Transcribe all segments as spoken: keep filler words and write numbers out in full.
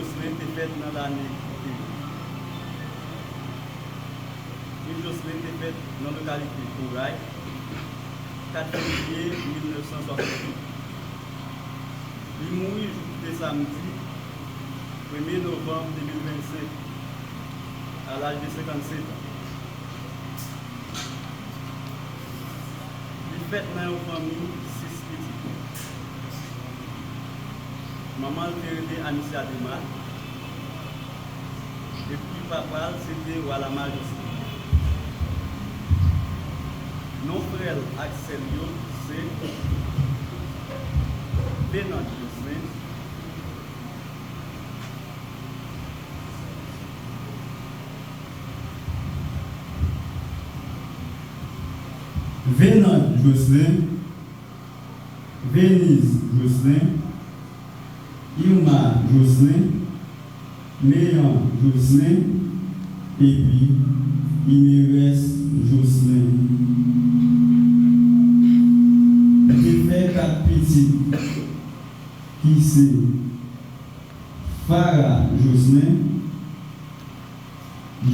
Jocelyn te fèt nan lane ki te Yves Jocelyn te fèt nan lokalite Koray, kat fevriye mil nèf san swasantuit. Li mouri jou ki te samdi, premye novanm de mil vennsenk, a laj de senkannsèt an. Li fèt nan yon fanmi sis pitit. Manman l te rele Anicia Dema, epi papa l se te Walama Jocelyn. Non frè l ak sè l yo se Venant Jocelyn, Venant Jocelyn, Venise Jocelyn, Irma Jocelyn, Meyan Jocelyn, epi Imeres Jocelyn. Li te fè kat pitit ki se Farah Jocelyn,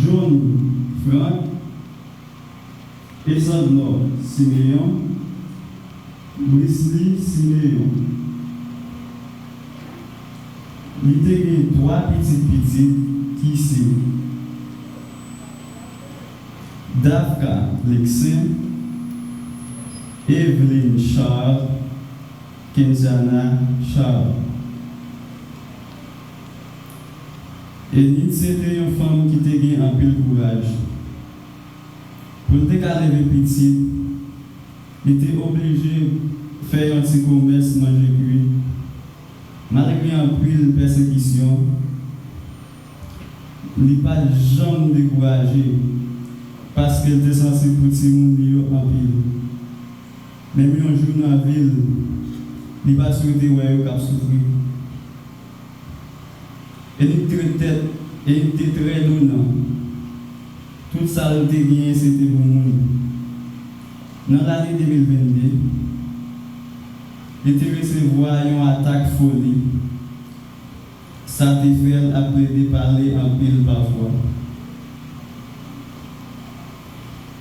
John Frank, Esandnor Siméon, Brisly Siméon. Li te gen twa pitit pitit ki se Dafka Lexin, Evelyn Charles, Kenziana Charles. Enid se te yon fanm ki te gen anpil kouraj. Pou l te ka leve pitit, li te oblije fè yon ti komès manje kwi. Malgre anpil pèsekisyon, li pa t janm dekouraje, paske l te sansib pou timoun li yo anpil. Menm yon jou nan vi l, li pa t swete wè yo k ap soufri. Enid te trè, Enid te trè donan. Tout sa l te genyen se te pou moun. Nan lane de mil vennde, li te resevwa yon atak foli. Sa te fè l ap plede pale anpil pafwa.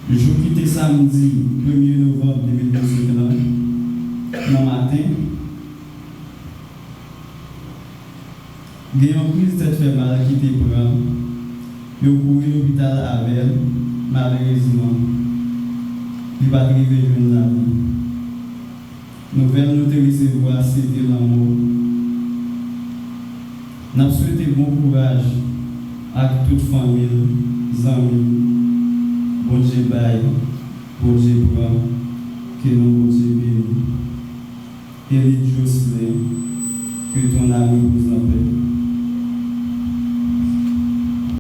Jou ki te samdi premye novanm de mil vennsenk lan, nan maten, gen yon kriz tèt fè mal ki te pran l. Yo kouri lopital avè l. Malerezman, li pa t rive jwenn lavi. Nouvèl nou te resevwa se te lanmò. N ap swete bon kouraj ak tout fanmi l, zanmi l. Bondye bay, Bondye pran, ke non Bondye beni. Enid Jocelyn, que ton âme repose en paix.